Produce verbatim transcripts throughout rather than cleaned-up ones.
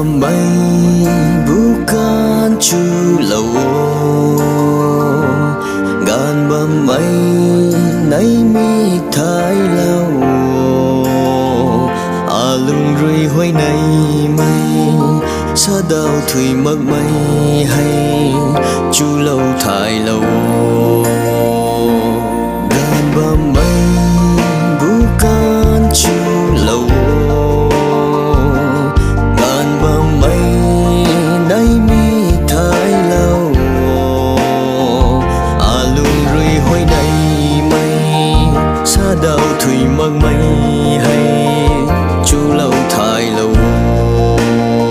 Mei bu kan chulou o, ganv bammei neimik thaylou o, alung rui huayneymei, sadau thuy makmei hei chulou thaylou o. Ganv bammei bu kan chulou o, ganv bammei neimik thaylou o, alung rui huayneymei, sadau thuy makmei hei chulou thaylou o.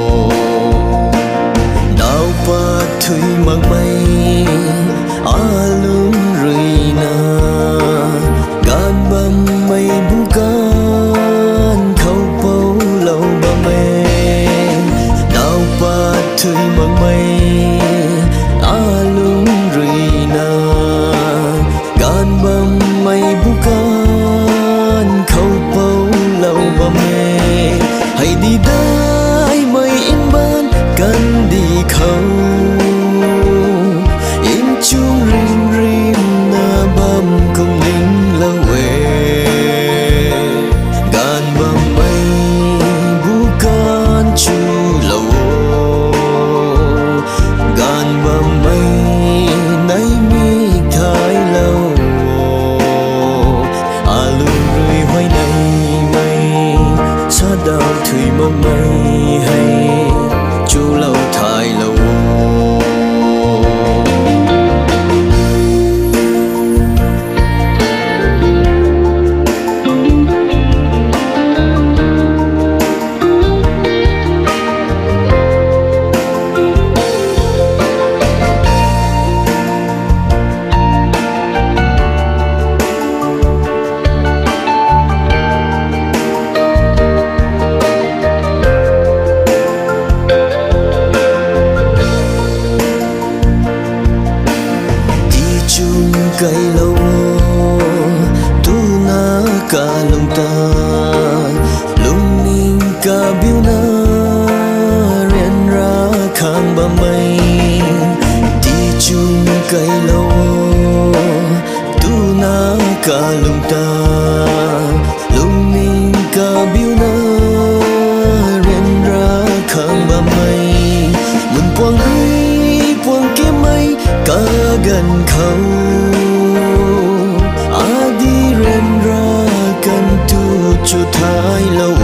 Daw pat thuy makmei alung ruina, ganv bammei bu kan khou poulou bam e. Daw pat thuy makmei alung ruina, ganv bammei bu kan khou poulou bam e. Hei di daihmei mbaanv kandih khou, nchung rimrimna bam kum ninglou e. Ganv bammei bu kan chulou o, ganv bammei neimik thaylou o, alung rui huayneymei, sadau thuy makmei hei chulou thaylou o. Tichung kailou o, tuna kalung ta, lungning kabiuna, ryanra khang bammei. Tichung kailou o, tuna kalung ta, lungning kabiuna, ryanra khang bammei. Mun puang rui puang kemmei kaganv khou, adi ryanra kan tu chu thaylou